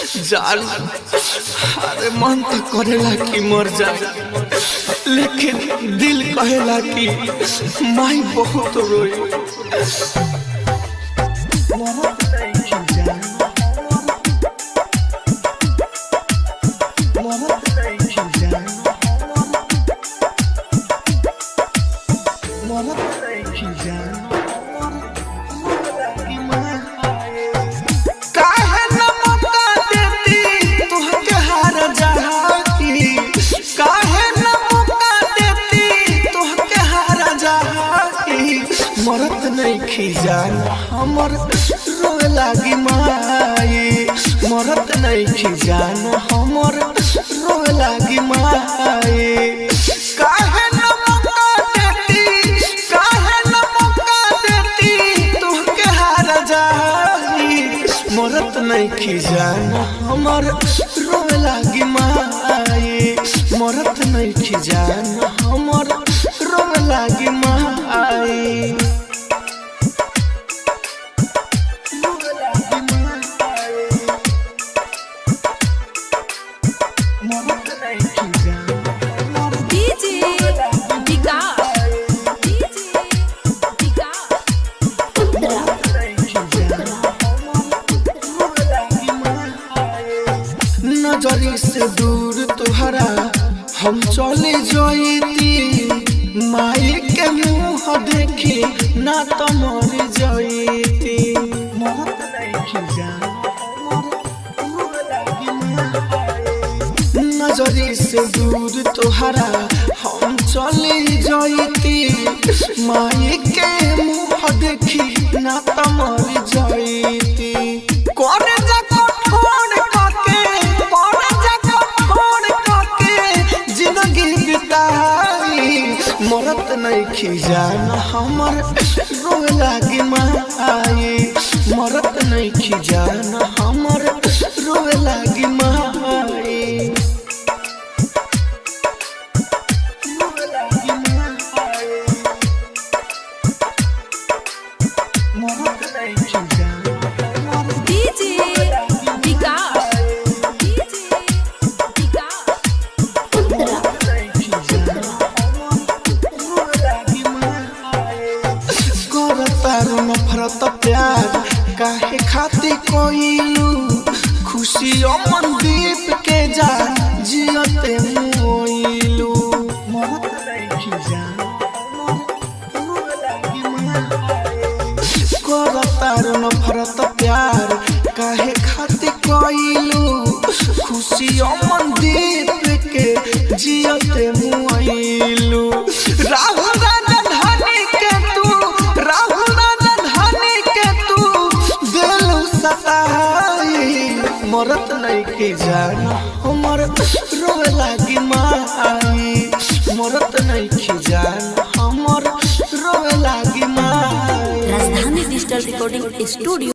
जान, अरे मन तो करेला कि मर जाए, लेकिन दिल कहेला कि माई बहुत रोई। काहे न मौका देती तुहके हार जाही, काहे न मौका देती तुहके हार जाही। मरत नइखी जान हमर रोए लागी माई, मरत नइखी जान हमर रोए लागी माई। काहे न मौका देती, काहे न मौका देती तुहके हार जाही। मरत नइखी जान हमर रोए लागी माई, मरत नइखी जान हमर रोए लागी माई। रोए लागी माई। मरत नइखी जान हमर डीजे विकास, डीजे विकास, नजरी से दूर तुहरा हम चले जईती, माई के मुंह देखी ना तो मर जईती। नजरी से दूर तुहरा हम चले जईती, माई के मुंह देखी ना तो मर जईती। करे जा कठोर काके, करे जा कठोर काके जिंदगी बिताई। मरत नइखी जान हमर रोए लागी माई, मरत नइखी जान हमर रोए लागी माई। रोए लागी माई। मरत नइखी जान हमर डीजे विकास, डीजे विकास, करतारू नफरत प्यार काहे खातिर कोइलू, खुशी मनदीप के जा जियते मोइलू। करतारू नफरत प्यार काहे खातिर कोइलू, खुशी मनदीप के जियते मुआइलू। राहुल राजधानी के तू, राहुल राजधानी के तू दिल सताई। मरत नइखी जान हमर रोए लागी माई, मरत नइखी जान हमर रोए लागी माई। Rajdhani digital recording studio.